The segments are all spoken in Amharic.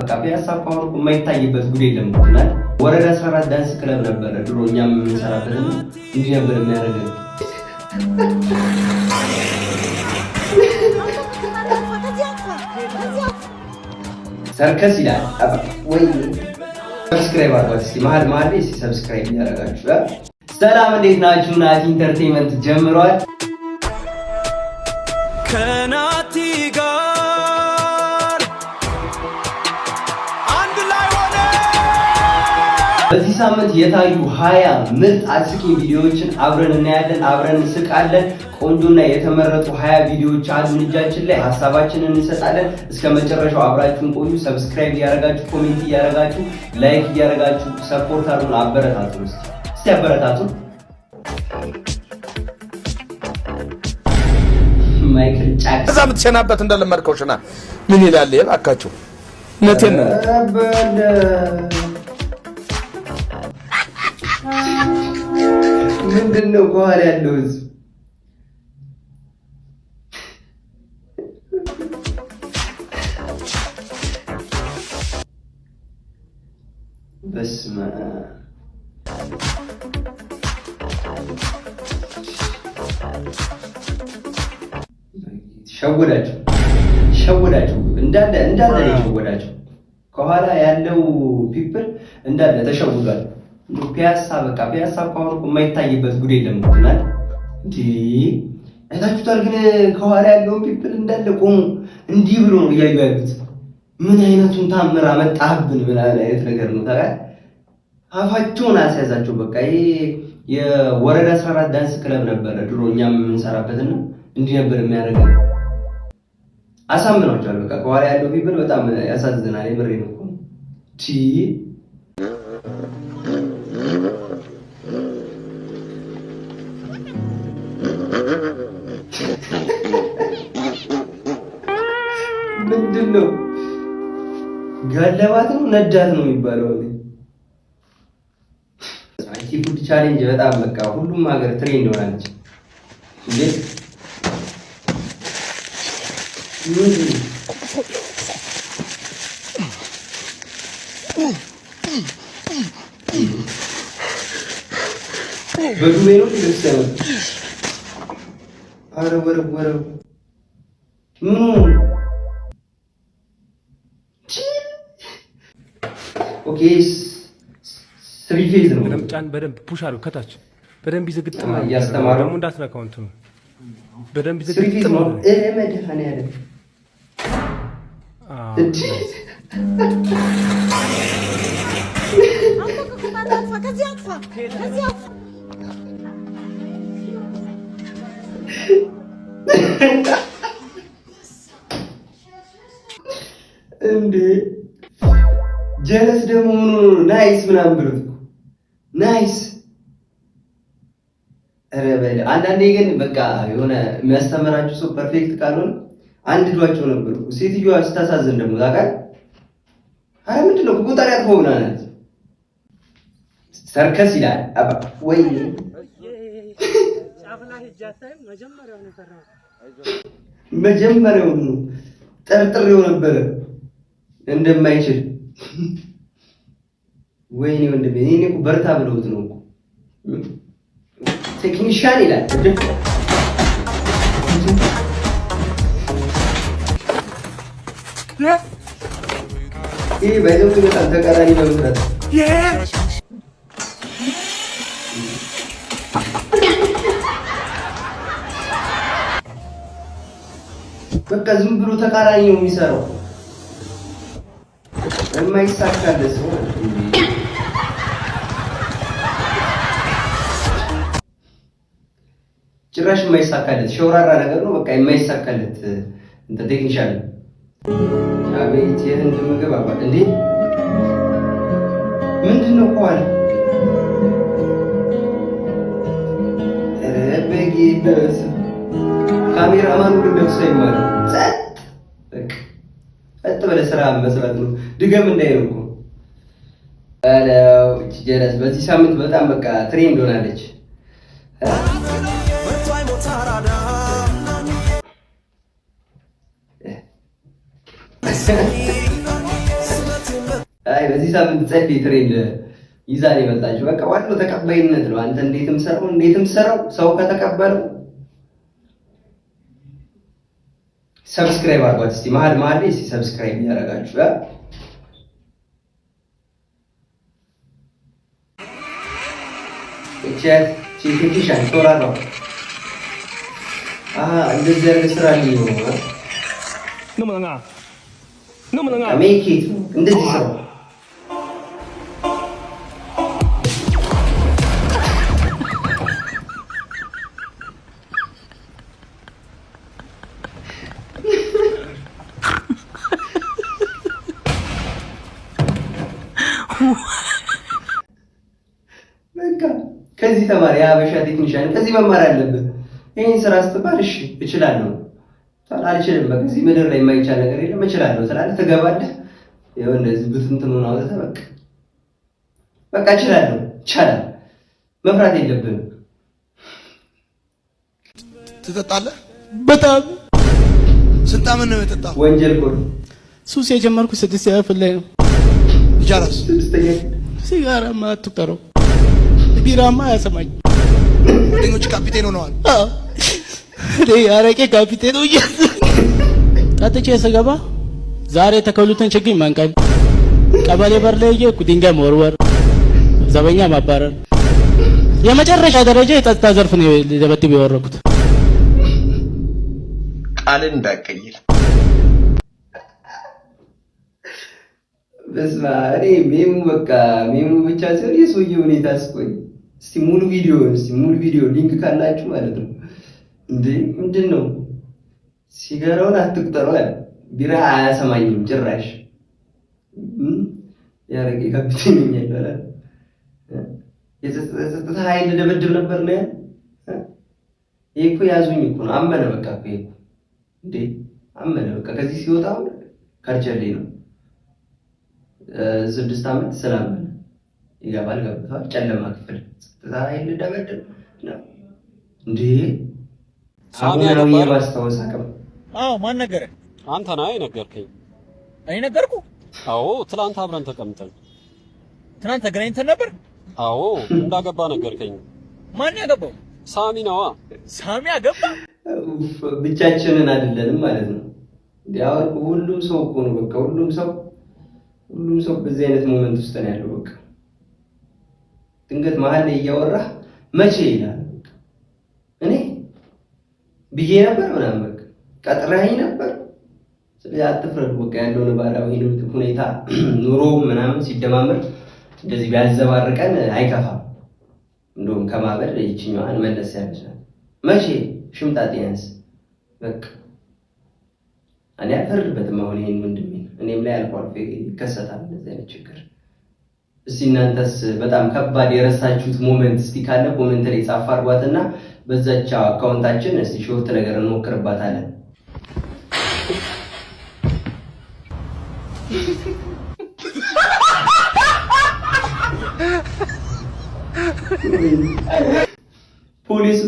በቃ ፒያሳ እኮ አሁን እኮ የማይታይበት ጉድ የለም እኮ። እና ወረዳ 14 ዳንስ ክለብ ነበረ ድሮ እኛም የምንሰራበት፣ እና እንዲህ ነበር የሚያደርገን። ሰርከስ ይላል ወይ? Subscribe አድርጓት እስኪ፣ መሀል መሀል ላይ እስኪ subscribe እያደረጋችሁ። ሰላም፣ እንዴት ናችሁ? ናቲ Entertainment ጀምሯል። ከናቲ ጋር አንድ ላይ ሆነ። በዚህ ሳምንት የታዩ 20 ምርጥ አስቂኝ ቪዲዮዎችን አብረን እናያለን፣ አብረን እንስቃለን። ቆንጆና የተመረጡ 20 ቪዲዮዎች አሉን እጃችን ላይ፣ ሀሳባችንን እንሰጣለን። እስከ መጨረሻው አብራችሁን ቆዩ። Subscribe እያደረጋችሁ፣ comment እያደረጋችሁ፣ like እያደረጋችሁ support አድርጉን፣ አበረታቱን። እስኪ እስቲ አበረታቱን። ማይክል ጃክሰን። እዛ የምትሸናበት እንደለመድከው ሽና። ምን ይላል ይሄ? እባካችሁ እውነቴን ነው። ኧረ ምንድን ነው ከኋላ ያለው ህዝብ? በስመ አብ። ሸወዳቸው፣ ሸወዳቸው፣ እንዳለ እንዳለ ነው የሸወዳቸው። ከኋላ ያለው people እንዳለ ተሸውዷል። እንደው ፒያሳ፣ በቃ ፒያሳ እኮ አሁን እኮ የማይታይበት ጉድ የለም እኮ። እና እንዴ አይታችሁታል? ግን ከኋላ ያለውን people እንዳለ ቆሙ እንዲህ ብሎ ነው እያዩ ያሉት። ምን አይነቱን ታምር አመጣህብን ምን አይነት ነገር ነው ታውቃለህ? አፋቸውን አስያዛቸው። በቃ ይሄ የወረዳ 14 ዳንስ ክለብ ነበረ ድሮ እኛም የምንሰራበትና እንዲህ ነበር የሚያደርገን። አሳምኗቸዋል። በቃ ከኋላ ያለው people በጣም ያሳዝናል። የምሬ ነው እኮ። ቺ ምንድን ነው? ጋለባት ነው ነዳት ነው የሚባለው? አንቺ food challenge በጣም በቃ ሁሉም ሀገር trend ሆናለች እንዴ! ምንድን ነው? በዱቤ ነው ልብስ ያመጡት? ኧረ ወረወረው። ምኑ? Okay, three phase ነው። በደንብ ጫን፣ በደንብ push አድርገው፣ ከታች በደንብ ይዘህ ግጥም አድርገው። እያስተማረው። ደግሞ እንዳትነካው እንትኑ በደንብ ይዘህ three phase ግጥም ነው። አድርገው። እ መድኃኒዓለም። አዎ። እንዲ ከዚህ አጥፋ፣ ከዚህ አጥፋ። እንዴ ጀለስ ደግሞ ምን ሆኖ ነው nice ምናምን ብሎት እኮ nice። ኧረ በል። አንዳንዴ ግን በቃ የሆነ የሚያስተምራችሁ ሰው perfect ካልሆነ አንድ ዷቸው ነበር እኮ። ሴትዮዋ ስታሳዝን ደግሞ ታውቃለህ። ኧረ ምንድን ነው ከቆጣሪ አጥፎ ምናምን ሰርከስ ይላል። አባ ወይ መጀመሪያውኑ ጠርጥሬው ነበረ እንደማይችል። ወይኔ ወንድሜ፣ እኔ እኮ በርታ ብለውት ነው እኮ። Technician ይላል። ይህ ባይዘው በጣም ተቃራኒ በመስራት በቃ ዝም ብሎ ተቃራኒ ነው የሚሰራው። የማይሳካለት ሰው እንዴ! ጭራሽ የማይሳካለት ሸውራራ ነገር ነው። በቃ የማይሳካለት እንትን technician ነው። አቤት የህንድ ምግብ አባት! እንዴ ምንድን ነው ከኋላ? ኧረ በጌታ ስም፣ ካሜራማኑ ግን ነፍሱ አይማርም። ጸጥ በቃ ጸጥ ብለህ ስራ መስራት ነው። ድገም እንዳይለው እኮ። ኧረ እቺ ጀለስ በዚህ ሳምንት በጣም በቃ trend ሆናለች። ፈርቶ አይሞት አራዳ። አይ በዚህ ሳምንት ጸዴ trend ይዛ ነው የመጣችው። በቃ ዋናው ተቀባይነት ነው። አንተ እንዴትም ሰራው እንዴትም ሰራው ሰው ከተቀበለው subscribe አድርጓት እስቲ መሀል መሀል ላይ እስቲ subscribe እያደረጋችሁ እቻት ቴክኒሻን ቶራራው እንደዚህ ያለ ስራ ነው። 能不能啊？能不能啊？ Make it እንደዚህ ስራው በቃ ከዚህ ተማሪ የሀበሻ ቴክኒሻን ከዚህ መማር አለብህ። ይህን ስራ ስትባል እሺ እችላለሁ አልችልም፣ በቃ እዚህ ምድር ላይ የማይቻል ነገር የለም እችላለሁ ትላለህ፣ ትገባለህ። ይኸው እንደዚህ ብትንትኑን አውጥተህ በቃ በቃ እችላለሁ፣ ይቻላል፣ መፍራት የለብህም። ትጠጣለህ? በጣም ስንት ዓመት ነው የጠጣው? ወንጀል እኮ ነው። ሱስ የጀመርኩት ስድስተኛ ክፍል ላይ ነው። ሲጃራስ? ስድስተኛ ሲጋራማ አትቁጠረው፣ ቢራማ አያሰማኝ። ጓደኞች ካፒቴን ሆነዋል። አዎ፣ እኔ የአረቄ ካፒቴን ነው። ጠጥቼ ስገባ ዛሬ የተከሉትን ችግኝ መንቀል፣ ቀበሌ በር ላይ እየሄድኩ ድንጋይ መወርወር፣ ዘበኛ ማባረር፣ የመጨረሻ ደረጃ የጸጥታ ዘርፍ ነው ሊደበድብ የወረኩት። ቃልን እንዳትቀይር። በስመ አብ። እኔ meme ኡ በቃ meme ኡ ብቻ ሳይሆን የሰውዬው ሁኔታ አስቆኝ። እስቲ ሙሉ ቪዲዮ እስቲ ሙሉ ቪዲዮ link ካላችሁ ማለት ነው። እንዴ ምንድን ነው? ሲጋራውን አትቁጠረው አለ። ቢራ አያሰማኝም ጭራሽ። ያረቄ ካፒቴን ነኝ ያለው አለ። የጸጥታ ኃይል ደበድብ ነበር ነው ያለ። ይሄ እኮ ያዙኝ እኮ ነው። አመነ በቃ እኮ ይሄ እኮ እንዴ አመነ በቃ። ከዚህ ሲወጣ አሁን ከርቸሌ ነው። 6 ዓመት ስላመነ ይገባል። ገብቷል። ጨለማ ክፍል ጸጥታ ኃይል ደበድብ ነው እንዴ? አሁናዊ የማስታወስ አቅም። አዎ፣ ማን ነገረ? አንተ ነህ የነገርከኝ። እኔ ነገርኩ? አዎ፣ ትላንት አብረን ተቀምጠን። ትናንት ተገናኝተን ነበር? አዎ፣ እንዳገባ ነገርከኝ። ማን ያገባው? ሳሚ ነዋ። ሳሚ አገባ? ኡፍ፣ ብቻችንን አይደለንም ማለት ነው። እንዴ አሁን ሁሉም ሰው እኮ ነው በቃ ሁሉም ሰው በዚህ አይነት moment ውስጥ ነው ያለው። በቃ ድንገት መሀል ላይ እያወራህ መቼ ይላል። በቃ እኔ ብዬ ነበር ምናምን በቃ ቀጥረኸኝ ነበር። ስለዚህ አትፍረዱ። በቃ ያለው ነባራዊ ሁኔታ ኑሮ ምናምን ሲደማመር እንደዚህ ቢያዘባርቀን አይከፋም። እንደውም ከማበድ ይችኛዋን መለስ ያለች ናት። መቼ ሽምጣጤ ያንስ በቃ እኔ አልፈርድበትም። አሁን ይሄን ወንድሜን እኔም ላይ አልፎ አልፎ ይከሰታል እንደዚህ አይነት ችግር። እስቲ እናንተስ በጣም ከባድ የረሳችሁት moment እስቲ ካለ comment ላይ ጻፍ አድርጓትና በዛቻ account ኣችን እስቲ short ነገር እንሞክርባታለን። ፖሊሱ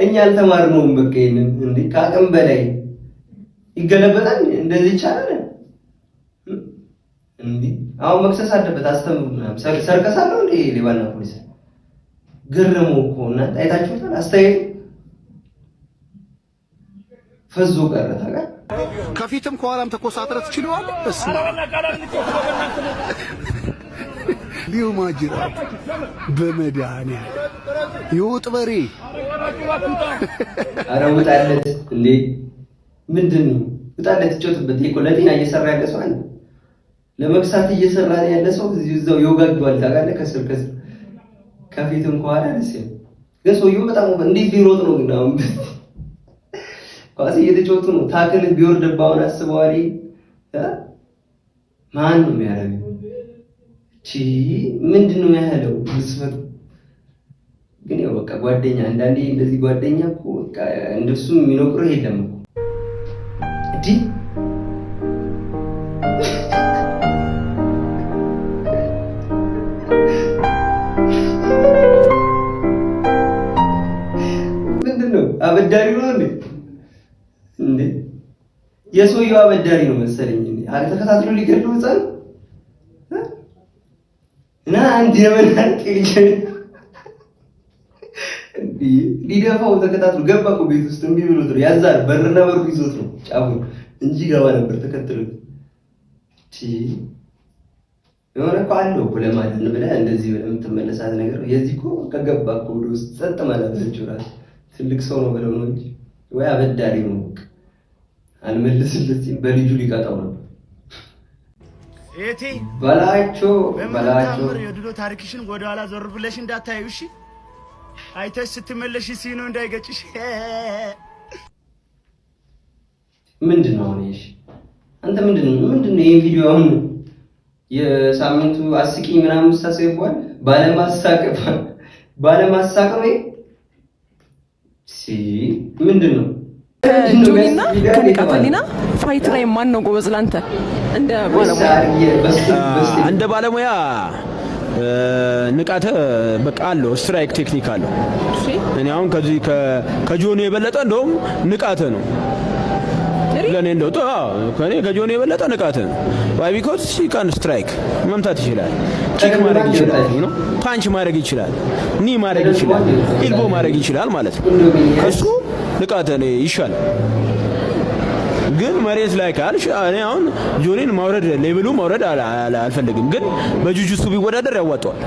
እኛ አልተማርነውም። በቃ ይሄንን እንዴ ከአቅም በላይ ይገለበጣል። እንደዚህ ይቻላል እንዴ? አሁን መክሰስ አለበት። አስተምሩ ምናምን ሰርከስ አለው እንዴ ሌባና ፖሊስ ገረመው እኮ እናንተ አይታችሁታል። አስተያየቱ ፈዞ ቀረ ታውቃለህ። ከፊትም ከኋላም ተኮሳትረህ ትችለዋለህ። በስመ አብ ሊዮ ማጅራት በመድኃኒዓለም የወጥ በሬ። ኧረ ውጣለት እንዴ! ምንድን ነው ውጣለት፣ ይጮትበት። ይሄ እኮ ለጤና እየሰራ ያለ ሰው አለ፣ ለመክሳት እየሰራ ያለ ሰው እዚሁ እዛው ይወጋግዋል ታውቃለህ። ከስር ከስር ከፊትም ከኋላ ደስ ይላል። ግን ሰውየው በጣም እንዴት ሊሮጥ ነው ግን? አሁን ኳስ እየተጫወቱ ነው። ታክል ቢወርድብህ አሁን አስበዋል። ማን ነው የሚያደርገው? ቺ ምንድን ነው ያለው ግዝፈቱ? ግን ያው በቃ ጓደኛ አንዳንዴ እንደዚህ ጓደኛ እኮ በቃ እንደሱ የሚኖቅርህ የለም እኮ እንዲህ። ምንድን ነው አበዳሪ ነው እንዴ? እንዴ የሰውየው አበዳሪ ነው መሰለኝ። እንዴ ተከታትሎ ሊገድለው ህፃን። እና አንድ የመናጤ ልጅ ሊደፋው ተከታትሎ ገባ እኮ ቤት ውስጥ እምቢ ብሎት ነው ያዛል። በርና በሩ ይዞት ነው ጫፉን እንጂ ገባ ነበር ተከትሎት። የሆነ እኮ አለው እኮ ለማዳን ብለህ እንደዚህ ብለህ የምትመለሳት ነገር የዚህ እኮ ከገባ እኮ ወደ ውስጥ ጸጥ ማለት ነው። እራሱ ትልቅ ሰው ነው ብለው ነው እንጂ ወይ አበዳሪ ነው በቃ አልመልስለት ሲል በልጁ ሊቀጣው ነበር። እቴ በላቸው በምንም በላቸው። ታምር የድሮ ታሪክሽን ወደኋላ ዞር ብለሽ እንዳታዩ እሺ። አይተሽ ስትመለሽ ሲኖ እንዳይገጭሽ። ምንድን ነው አሁን? እሺ አንተ ምንድን ነው ይሄን ቪዲዮ አሁን የሳምንቱ አስቂኝ ምናምን ስታስገባዋል? ባለማሳቅ ባለማሳቅ ነው ይሄ? ሲ ምንድን ነው? ጆኒና ከንቃተ ህሊና fight ላይ ማን ነው ጎበዝ? ላንተ እንደ ባለሙያ? እንደ ባለሙያ ንቃተ በቃ አለው፣ strike technique አለው። እኔ አሁን ከዚህ ከጆኒ የበለጠ እንደውም ንቃተ ነው ለኔ እንደው ከኔ ከጆኒ የበለጠ ንቃተ ነው። Why? Because he can strike፣ መምታት ይችላል፣ kick ማድረግ ይችላል፣ punch ማድረግ ይችላል፣ knee ማድረግ ይችላል፣ elbow ማድረግ ይችላል ማለት ነው። ከሱ ንቃተ ይሻላል። ግን መሬት ላይ ካልሽ እኔ አሁን ጆኒን ማውረድ level ኡ ማውረድ አልፈልግም። ግን በጁጁሱ ቢወዳደር ያዋጣዋል።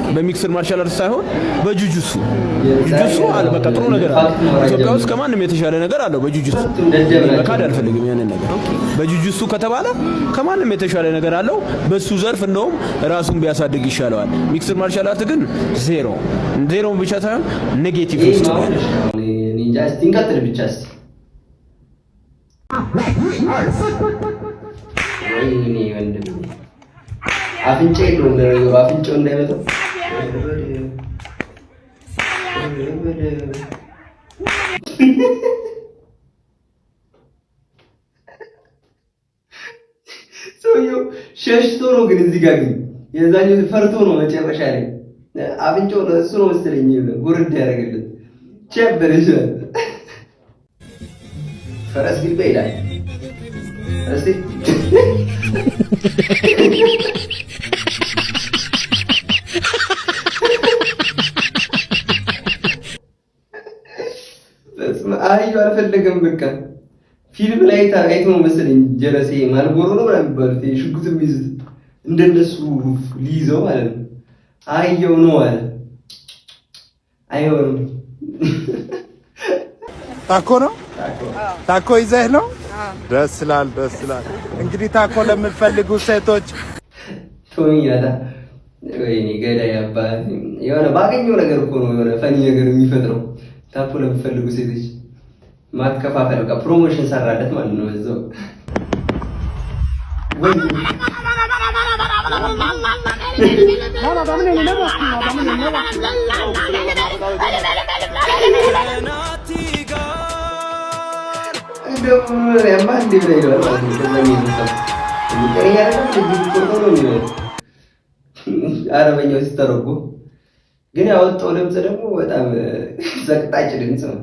በ mixed martial art ሳይሆን በጁጁሱ። ጁጁሱ አለ በቃ ጥሩ ነገር አለ። ኢትዮጵያ ውስጥ ከማንም የተሻለ ነገር አለው በጁጁሱ። መካድ አልፈልግም ያንን ነገር። በጁጁሱ ከተባለ ከማንም የተሻለ ነገር አለው። በሱ ዘርፍ እንደውም ራሱን ቢያሳድግ ይሻለዋል። Mixed martial art ግን ዜሮ ዜሮ ብቻ ሳይሆን negative ውስጥ ነው ያለው። እንጃ፣ እስቲ እንቀጥል ብቻ እስቲ። ወይኔ ወንድሜ አፍንጫ የለውም ለነገሩ፣ አፍንጫው እንዳይመጣው። ሰውየው ሸሽቶ ነው ግን እዚህ ጋር ግን የዛኛው ፈርቶ ነው መጨረሻ ላይ አፍንጫው ነው እሱ ነው መሰለኝ ጉርድ ያደረገለት ቸበር ይችላል። ፈረስ ግልቢያ ይላል። እስቲ በስመ አብ አልፈለገም። በቃ ፊልም ላይ አይቶ ነው መሰለኝ ጀለሴ ማልቦሮ ነው ምናምን የሚባሉት ሽጉጥ የሚይዙት እንደነሱ ሊይዘው ማለት ነው። አህያው ነው አለ። አይሆንም። ታኮ ነው፣ ታኮ ይዘህ ነው። ደስ ይላል፣ ደስ ይላል። እንግዲህ ታኮ ለምትፈልጉ ሴቶች ቶሚ ይላታ። ወይኔ ገዳይ አባት፣ የሆነ ባገኘው ነገር እኮ ነው የሆነ funny ነገር የሚፈጥረው። ታኮ ለምትፈልጉ ሴቶች ማከፋፈል በቃ promotion ሰራለት ማለት ነው በዛው። ወይ እንደው ያማ እንዲህ ብለህ ይለዋል ማለት ነው። ከዛ የሚመጣው ጤነኛ አይደለም፣ እጅ ቆርጦ ነው የሚለው አረበኛው ሲተረጎም። ግን ያወጣው ድምፅ ደግሞ በጣም ሰቅጣጭ ድምፅ ነው።